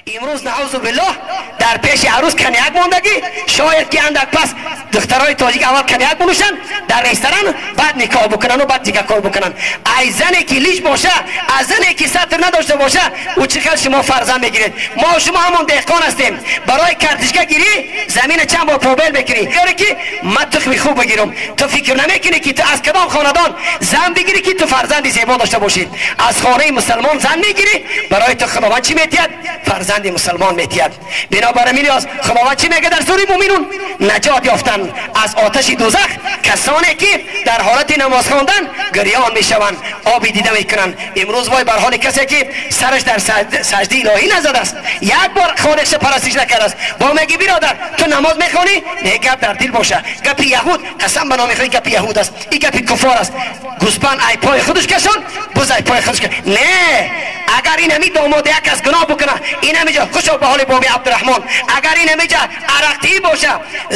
Имрӯз, наъузу биллоҳ, дар пеши арӯс коньяк мондагӣ. Шояд ки андак пас духтарои тоҷик аввал коньяк бинӯшанд дар ресторан, баъд никоҳ бикунану баъд дигар кор бикунанд. Ай зане ки лич боша, аз зане ки сатр надошта боша, ӯ чӣ хел шумо фарзанд мегиред? Мо шумо ҳамон деҳқон ҳастем. Барои картишка гирӣ замина чанд бор побел мекунӣ, ёре ки ман тухми хуб бигирам. Ту фикр намекунӣ, ки ту аз кадом хонадон зан бигирӣ, ки ту фарзанди зебо дошта бошӣ. Аз хонаи мусалмон зан мегирӣ, барои ту Худованд чӣ метиҳад? Фарзанди мусалмон метиҳад. Бинобар ин Худованд чӣ мегӯяд дар сураи Муъминун? Наҷот ёфтан аз оташи дӯзах касоне ки дар ҳолати намоз хондан гирён мешаванд, оби дида мекунанд. Имрӯз вой бар ҳоли касе ки сараш дар саждаи илоҳӣ назадааст, як бор холиқша парастиш накардааст. Бо меги: «Биродар, ту намоз мехонӣ?» Не, гап дар дил боша. Гапи яҳуд, қасам ба номи Худо, гапи яҳуд аст, ин гапи куффор аст. Гӯспанд ай пои худаш кашон, буз ай пои худаш. Не, агар ин ҳами домода як кас гуноҳ бикуна, ин ҳамиҷа, хушо ба ҳоли боби Абдураҳмон, агар ин ҳамиҷа арақтӣ боша,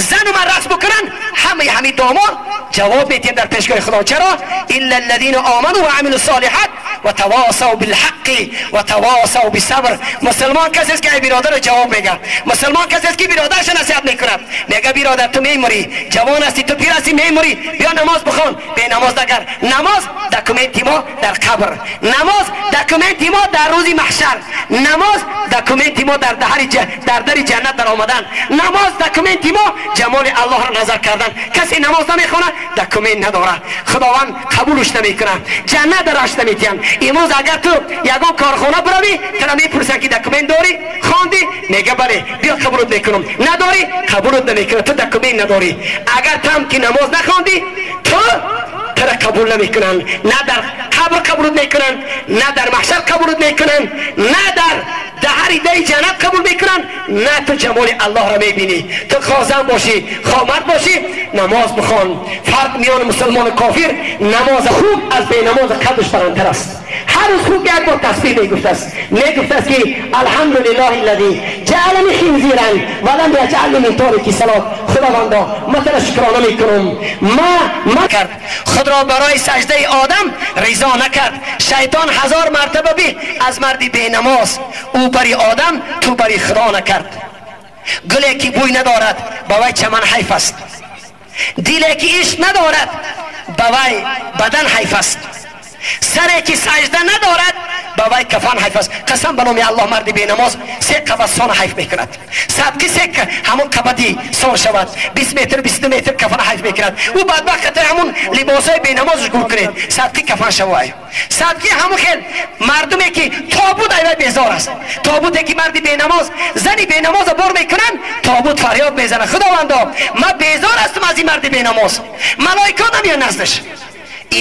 зану ман рақс бикунанд, ҳамаи ҳами домод ҷавоб метиҳем дар пешгоҳи Худо. Чаро? إلا الذين آمنوا وعملوا الصالحات وتواصوا بالحق وتواصوا بالصبر. مسلمان کسی است که ای برادر جواب میگه. مسلمان کسی است که برادرش نصیحت میکند. میگه: «بیرادر، تو میمری، جوان هستی، تو پیر هستی، میمری، بیا نماز بخوان، به نماز نگر.» نماز document ما در قبر، نماز document ما در روز محشر، نماز document ما در در جنت در آمدن، نماز document ما جمال الله را نظر کردن. کسی نماز نمیخونه، document نداره، خداوند قبولش نمیکنه، جنت درش نمیتین. امروز اگر تو یگان کارخانه بروی، تو میپرسن که document داری؟ خواندی؟ میگه بله، بیا قبولت میکنم. نداری؟ قبولت نمیکنه، تو document نداری. اگر تم که نماز نخواندی، تو ترا قبول نمیکنن. نه در قبر قبولت میکنن، نه در محشر قبولت میکنن، نه در دهری دی جنت قبول میکنن، نه تو جمال الله را میبینی. تو خواه زن باشی، خواه مرد باشی، نماز بخوان. فرق میان مسلمان و کافر نماز. خوک از بی نماز قدش بلندتر است. هر روز خوک یک بار تسبیح میگفت است، میگفت است که الحمد لله الذی جعلنی خنزیرا ولم یجعلنی من تارک الصلاه. خداوندا، ما تر شکرانه میکنم. ما کرد خود را برای سجده آدم رضا نکرد شیطان هزار مرتبه بی از مردی بی نماز. او بری آدم، تو بری خدا نکرد. گلی که بوی ندارد، به وی چمن حیف است. دلی که عشق ندارد، به وی بدن حیف است. سری که سجده ندارد، به وی کفن حیف است. قسم به نام الله، مرد بی نماز سه قبض سان حیف میکند. صدقی سه همون قبضی سان شود، 20 متر، 22 متر کفن حیف میکند. او بدبخت همون لباسای بی نمازش گور کنید، صدقی کفن شود. صدقی همون خیل مردمی که تابوت ایوه بیزار است. تابوت که مرد بی نماز، زنی بی نماز بار میکنن، تابوت فریاد میزنه: «خداوندا، من بیزار هستم از این مرد بی نماز.» ملائکه نمیان نزدش.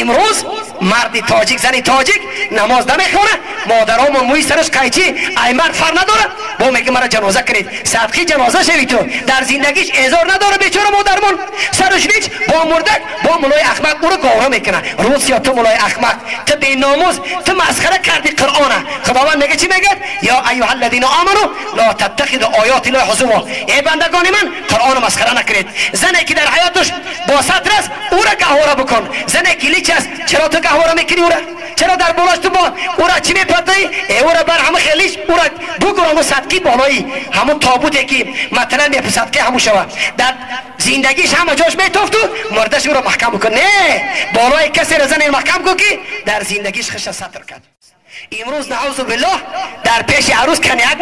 امروز مرد تاجیک، زن تاجیک نماز نمیخونه. مادرامون موی سرش قیچی، ای مرد فر نداره، با میگه مرا جنازه کنید. صدقی جنازه شوی. تو در زندگیش ازار نداره. بیچاره مادرمون سرش ریچ با مردک با ملای احمق او رو گوره میکنه. روسیا، تو ملای احمق، تو بی ناموس، تو مسخره کردی قرآنه. خداوند میگه، چی میگه؟ یا ایها الذین آمنوا لا تتخذوا آیات الله هزوا. ای بندگان من، قرآن مسخره نکنید. زنی که در حیاتش با ستر است، او را گهواره بکن. زنی که لیچ است، چرا تو گهواره میکنی او را؟ چرا در بالاش تو با او را چی میپرتایی؟ او را بر همه خیلیش او را بگو. همون صدقی بالایی همون تابوته که مثلا می صدقی همون شود. در زندگیش همه جاش میتوفت و مردش او را محکم بکن. نه، بالای کسی را زن محکم کن که در زندگیش خش ستر کرد. امروز، نعوذ بالله، در پیش عروس کنیک.